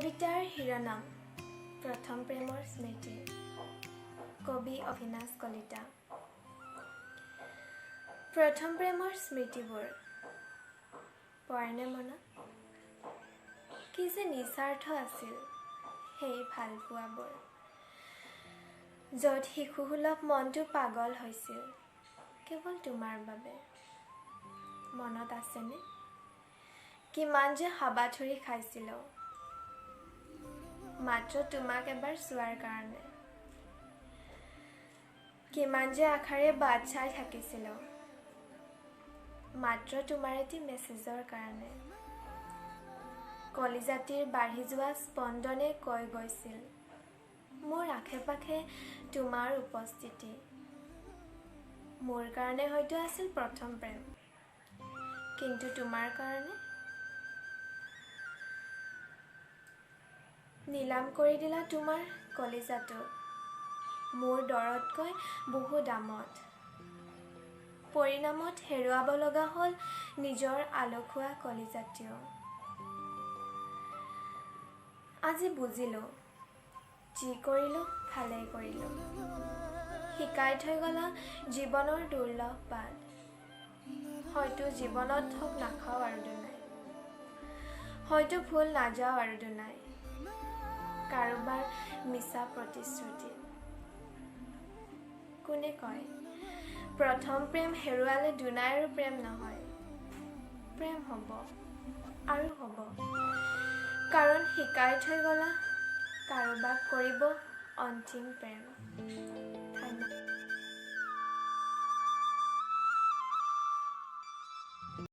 কবিতাৰ শিৰোনাম প্ৰথম প্ৰেমৰ স্মৃতি। কবি অবিনাশ কলিতা। প্ৰথম প্ৰেমৰ স্মৃতিবোৰ পৰেনে মনত? কি যে নিস্বাৰ্থ আছিল সেই ভালপোৱাবোৰ, য'ত শিশুসুলভ মনটো পাগল হৈছিল কেৱল তোমাৰ বাবে। মনত আছেনে কিমান যে হাবাথুৰি খাইছিলোঁ মাত্ৰ তোমাক এবাৰ চোৱাৰ কাৰণে? কিমান যে আশাৰে বাট চাই থাকিছিলোঁ মাত্ৰ তোমাৰ এটি মেছেজৰ কাৰণে। কলিজাটিৰ বাঢ়ি যোৱা স্পন্দনে কৈ গৈছিল মোৰ আশে পাশে তোমাৰ উপস্থিতি। মোৰ কাৰণে হয়তো আছিল প্ৰথম প্ৰেম, কিন্তু তোমাৰ কাৰণে নিলাম কৰি দিলা তোমাৰ কলিজাটো মোৰ দৰতকৈ বহু দামত। পৰিণামত হেৰুৱাব লগা হ'ল নিজৰ আলসুৱা কলিজাটিও। আজি বুজিলোঁ, যি কৰিলোঁ ভালেই কৰিলোঁ। শিকাই থৈ গ'লা জীৱনৰ দুৰ্লভ বাট। হয়তো জীৱনত ঠগ নাখাওঁ আৰু দুনাই, হয়তো ভুল নাযাওঁ আৰু দুনাই কাৰোবাৰ মিছা প্ৰতিশ্ৰুতি। কোনে কয় প্ৰথম প্ৰেম হেৰুৱালে দুনাই আৰু প্ৰেম নহয়? প্ৰেম হ'ব আৰু হ'ব, কাৰণ শিকাই থৈ গ'লা কাৰোবাক কৰিব অন্তিম প্ৰেম। ধন্যবাদ।